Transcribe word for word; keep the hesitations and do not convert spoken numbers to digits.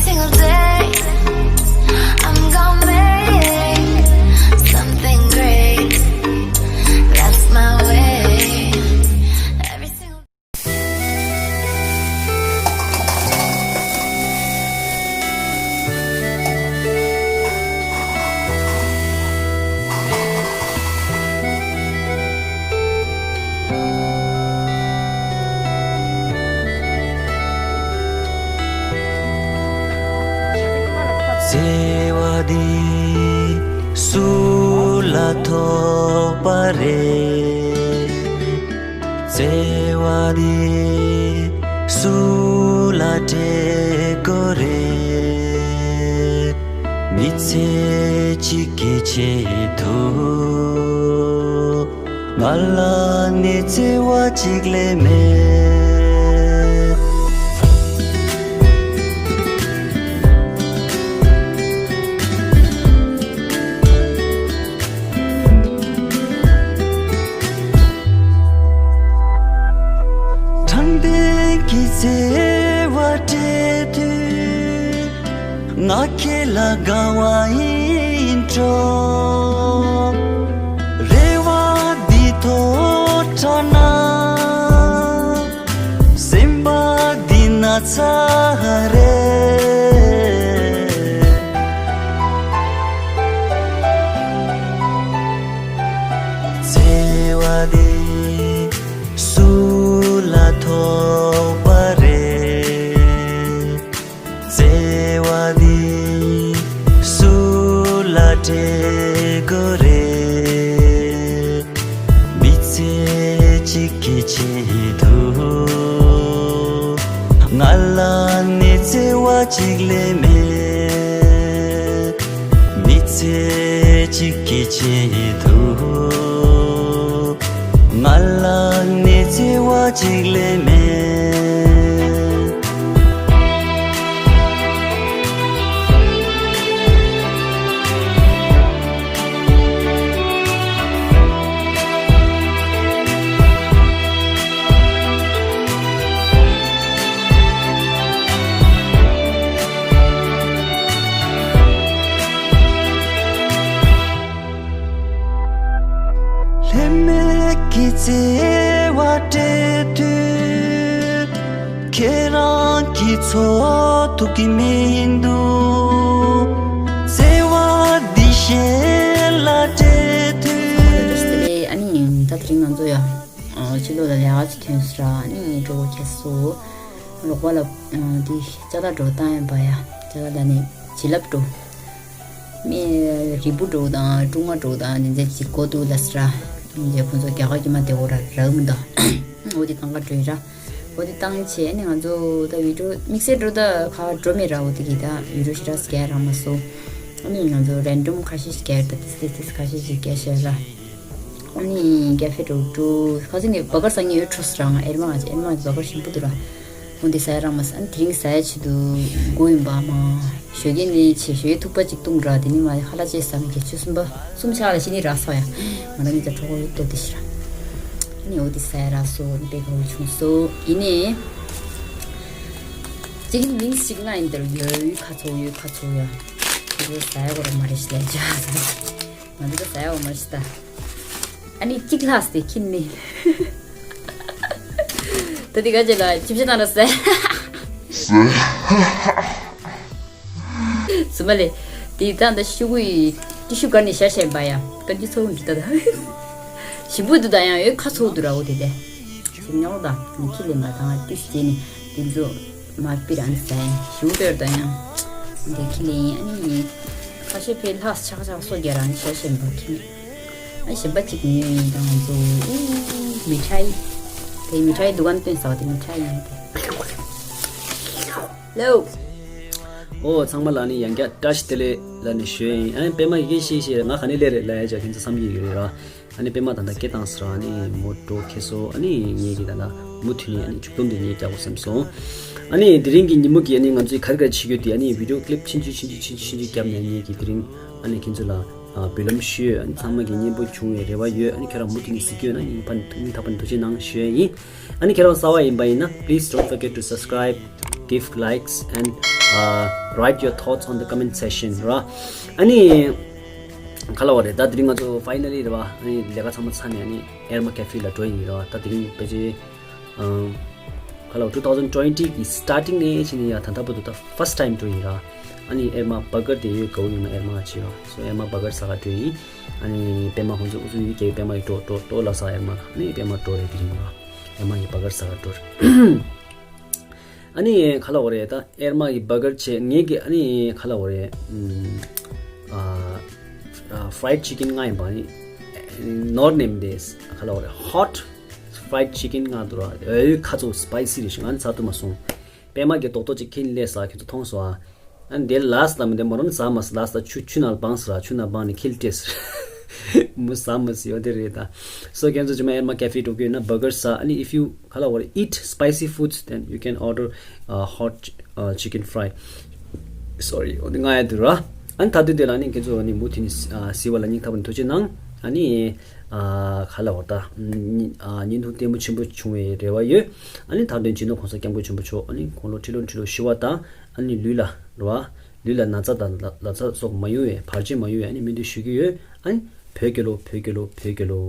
single day, I'm gonna make something great. That's my way. Every single བརྩེ་བ་འདི་སུ་ལ་ཐོབ་པ་རེད། བརྩེ་བ་འདི་སུ་ལ་སྤྲད་དགོས་རེད། མི་ཚེ་གཅིག་གི་ཆེད་དུ། ང་ལ་ནི་བརྩེ་བ་གཅིག་ལས་མེད། དྲང་བདེན་གྱི་བརྩེ་བ་སྤྲད་དུས། ང་ཁྱེད་ལ་དགའ་བ་ཡིན་འགྲོ། རེ་བ་འདི་ཐོག་འཕྲོ་ན། སེམས་པ་འདི་ན་ཚ་རེད། བརྩེ་བ་འདི་སུ་ལ་ཐོབ་པ་རེད། བརྩེ་བ་འདི་སུ་ལ་སྤྲད་དགོས་རེད། མི་ཚེ་གཅིག་གི་ཆེད་དུ། ང་ལ་ནི་བརྩེ་བ་གཅིག་ལས་མེད། མི་ཚེ་གཅིག་གི་ཆེད་དུ། ང་ལ་ནི་བརྩེ་བ་གཅིག་ལས་མེད། ལྷད་མེད་ཀྱི་བརྩེ་བ་སྤྲད་དུས། ཁྱེད་རང་གི་ཚོགས་ཐུག་གི་མི་འདུག་བརྩེ་བ་འདི་གཞན་ལ་སྤྲད་དུས། ཨ་ནི་ད་དེ་རིང་ང་ཚོ་ཡང་ཕྱི་ལོགས་ལ་ལས་ཀ་ཅིག་ཐོན་སོང་ར། ཨ་ནི་གྲོགས་པོ་ཁྱེད་ཚོ་རོགས་པ་ལ་འདི་ལྕགས་ཐག་སྒྲོ་བཏང་ཡིན་པ་ཡ། ལྕགས་ཐག་ལ་ནི་བྱིན་རླབས་སྒྲོ། མི་རིལ་བུ་སྒྲོ་དང་ཀྲུང་མ་སྒྲོ་དང་འདི་ཚོ་ཅིག་གོ་འདུག་ལ་སི་ར། འདི་ཁོང་ཚོ་རྒྱ་གར་གྱི་མ་དེ་འོ་ར་རག་མི་འདུག་འོ་དེ་གང་ག་འགྲོ་ཡིན་ར། འོ་དེ་བཏང་བྱས་ནི་ང་ཚོ་ད་བི་ཌིའོ་དམིགས་བསལ་འགྲོ་ད་ག་འགྲོ་མེད་ར། འོ་དེ་གི་ད་བི་ཌིའོ་ཞེ་དྲག་སྐད་རག་མ་སོང་། ཨ་ནི་ང་ཚོ་རེན་ཌམ་ཁ་ཤས་ཤིག་སྐད་ད་ཏིས་ཏིས་ཏིས་ཁ་ཤས་ཤིག་སྐད་བཤད་ར། ཨ་ནི་ཀེ་ཧྥེ་འགྲོ་འགྲོ་ཁ་སང་ངས་བ་གར་ཟ་ངེས་ཡོད་འཕྲོ་སི་ར། ང་ཨེར་མ་ང་ཅི་ཨེར་མ་ང་ཅི་བ་གར་ཞིམ་པོ་འདུག་ར། འོ་འདི་ཟ་ཡ་རག་མ་སོང་། ཨ་ནི་དེ་རིང་ཟ་ཡ་ཆེད་དུ་དགོས་ཡིན་པ་མ། ཞོགས་ཀས་ནི་ཆེ་ཞོགས་ཀས་ཐུག་པ་གཅིག་བཏུང་ར། དེ་ནི་མ་ཧ་ལ་ཅེ་ཟ་མི་གེ་ཆུ་གསུམ་པ་གསུམ་ཆགས་ལ་ཤི་ནི་རག་སོང་ཡ། ང་རང་གཉིས་ཀྱི་གྲོགས་པོ་ཡོད་ལྟོ་དེ་ཤི་ར། ཨ་ནི་འོ་འདི་ཟ་ཡ་རག་སོང་། ཨ་ནི་དཔེ་དགའ་བོ་བྱུང་སོང་། ཡིན་ནི་གཅིག་ནི་མིང་གཅིག་ང་ཡིན་དེར་ཡོད་ཁ་ཚོ་ཡོད་ཁ་ཚོ་ཡ། དེ་ཟ་ཡ་གོ་ར་མ་རེད་ཤི་ལས་ཅག་ཟ། ང་འདི་ག་ཟ་ཡ་འོ་མ་ཞིག་ད། ཨ་ནི་གཅིག་ལྷག་སྟེ་ཁྱིམ་ནི། ད་འདི་ག་ཅེ་ལ་ཅིབ་ཅི་ནང་ལ་ཟ། སུ་མ་ལེ། དེ་ད་ད་ཤུ་གུ་ཡི་ཏི་ཤུ་གར་ནི་ཤ་ཤེན་པ་ཡ། ཀ་ཅི་ཚོ་འདི་ད་ད། ཞིམ་པོ་འདུག་ད་ཡང་ཡོད་ཁ་ཚོ་འདུག་ར་འོ་དེ་དེ། ཞིམ་ཉོག་ད་ནི་ཁྱི་ལེན་པ་དང་ཏི་སི་ཅེ་ནི་དེ་ཚོ། མ་པིར་ཨན་སའི་ཞུ་ཏོར་དང་ཡང་། འདི་ཁི་ལེན་ཨ་ནི་ཁ་ཤས་ཕེ་ལྷག་ཆག་ཆག་སོ་རྒྱ་རང་ཤ་ཞེན་པ་ཁི། ཨ་ཞེན་པ་གཅིག་ཉོས་ཡིན་དང་ཚོ། མི་ཁྲའི། དེ་མི་ཁྲའི་དུ་གན་སྟོན་ས་བ་དེ་མི་ཁྲའི་ཡིན་ཏེ། ལོ། ཨོ་ཚང་མ་ལ་ནི་ཡང་བསྐྱར་བཀྲ་ཤིས་བདེ་ལེགས་ལ་ནི་ཞུ་ཡིན། ཨ་ནི་པད་མ་ཡི་གེ་ཤེས་ཤེས་ང་ག་ནི་ལེ་རེད་ལ་ཡ་ཅག་ཁྱེད་ཚོ་བསམ་གྱི་ཡོད་རེད་ར། ཨ་ནི་པད་མ་ད་ལྟ་སྐད་བཏང་ཟེར་བ་ཨ་ནི་མོ་འགྲོ་ཁེ་སོ་ཨ་ནི་ངེད་ཀྱི་ད་ལྟ་མུ་མཐུད་ནས་ཨ་ནི་མཇུག་སྡོམ་དེ་ངས་རྒྱག་དགོས་བསམ་སོང་། ཨ་ནི་དེ་རིང་གི་ཉིན་མོ་གི་ཨ་ནི་ང་ཚོའི་ག་རེ་ག་རེ་བྱེད་རྒྱུ་དེ་ཨ་ནི་བི་ཌིའོ་ཀི་ལིབ་ཆུང་ཆུང་ཆུང་ཆུང་ཆུང་ཆུང་བརྒྱབ་ནས་ངེད་ཀྱི་དེ་རིང་ཨ་ནི་ཁྱེད་ཚོ་ལ་འབུལ་ལམ་ཞུས། ཨ་ནི་ཚང་མ་གི་སྙན་པོ་བྱུང་བའི་རེ་བ་ཡོད། ཨ་ནི་ཁྱེད་རང་མུ་མཐུད་ནས་གཟིགས་ཀྱི་ཡོད་ན་སྙིང་ཕ་སྙིང་ཐག་པ་ནས་ཐུགས་རྗེ་གནང་ཞུ་ཡ་ཡིན། ཨ་ནི་ཁྱེད་རང་གསར་པ་ཡིན་པ་ཡིན་ན། Please don't forget to subscribe, give likes and uh, write your thoughts on the comment section ར། ཨ་ནི་ག་ལ་བ་རེད། ད་དེ་རིང་ང་ཚོ་finally རེད་བ། ཨ་ནི་ལས་ཀ་ཚང་མ་ཚར་ནས་ཨ་ནི་ཨེར་མ་ཀེ་ཧྥེ་ལ་འགྲོ་ཡིན་ར། ད་དེ་རིང་ཕལ་ཆེར་ཨམ། ག་ལ་བ། two thousand twenty གི་starting ནས་ཕྱིན་ནས་ཡ་ད་ལྟ་བར་དུ་ད་first time འགྲོ་ཡིན་ར། ཨ་ནི་ཨེར་མ་བར་གར་དེ་ཡོད་གའུ་ཡིན་ན་ཨེར་མ་ང་བྱེད་ར། so ཨེར་མ་བར་གར་ཟ་ག་འགྲོ་ཡིན། ཨ་ནི་པད་མ་ཁོང་ཚོ་ཨུ་ཚུགས་ཡོད་ཀྱི་པད་མ་ཡི་འགྲོ་འགྲོ་འགྲོ་ལ་ཟ་ཨེར་མ་ལ། ཨ་ནི་པད་མ་འགྲོ་རེད་དེ་རིང་ར། ཨེར་མ་ཡི་བར་གར་ཟ་ག་འགྲོ་རེད། ཨ་ནི་ག་ལ་བ་རེད། ད་ཨེར་མ་གི་བར་གར་བྱས། ངེད་ཀྱི་ཨ་ནི་ག་ལ་བ་རེད། ཨམ། ཨ། ཨ། fried chicken ང་ཡིན་པ་ནི་ནོར་ནེམ་དེ་ག་ལ་བ་རེད། hot fried chicken ང་འདུག་ར། འོའི་ཁ་ཚོ་spicy རེད་ཤག་ང་ནི་ཚ་ཐུབ་མ་སོང་། པད་མ་གི་རྡོག་རྡོག་ཅིག་ཁྱེར་ནས་སླེབས་ས་ཁྱོད་ཚོ་མཐོང་སོང་ཨ། ཨ་ནི་དེ་ལ་སླ་མི་དེ་མོ་རང་ཟ་མ་ཟ་ལ་སླ་ཆུ་ཆུ་ནང་ལ་སྦངས་ཟེར་ར། ཆུ་ནང་སྦངས་ནས་ཁྱེར་སྤྲད་ཟེར། མོ་ཟ་མ་ཟེར་ཡོད་དེ་རེད་ད། so ཁྱེད་ཚོ་ཅི་མ་ཨེར་མ་ཀེ་ཧྥེ་འགྲོ་གི་ཡོད་ན་བར་གར་ཟ། ཨ་ནི་if you ག་ལ་བ་རེད། eat spicy foods, then you can order uh, hot uh, chicken fry. Sorry འོ་དེ་ང་ཡ་དུ་ར། ཨ་ནི་ད་དུས་དེ་ལ་ནི་ཁྱེད་ཚོ་ནི་མུ་མཐུད་ནས་ཨ་གཟིགས་པ་ལ་སྙིང་ཐག་པ་ནས་ཐུགས་རྗེ་གནང་། ཨ་ནི་ཨ་ག་ལ་བ་ད་ཨ་བརྙན་ཐུང་ལྟད་མོ་ཆེན་པོ་བྱུང་བའི་རེ་བ་ཡོད། ཨ་ནི་ད་དུང་སྦྱིན་བདག་གོང་ས་སྐྱབས་མགོན་ཆེན་པོ་མཆོག་ཨ་ནི་དགུང་ལོ་ཁྲི་ལོ་ཁྲི་ལོ་ཞུ་བ་དང་། ཨ་ནི་ལུས་ལ་རེད་བ། ལུས་ལ་ན་ཚ་དང་ལ་ལ་ཚ་སོགས་མ་ཡོང་བའི་བར་ཆད་མ་ཡོང་བའི་ཨ་ནི་སྨོན་འདུན་ཞུ་གི་ཡོད། ཨ་ནི་བོད་རྒྱལ་ལོ། བོད་རྒྱལ་ལོ། བོད་རྒྱལ་ལོ།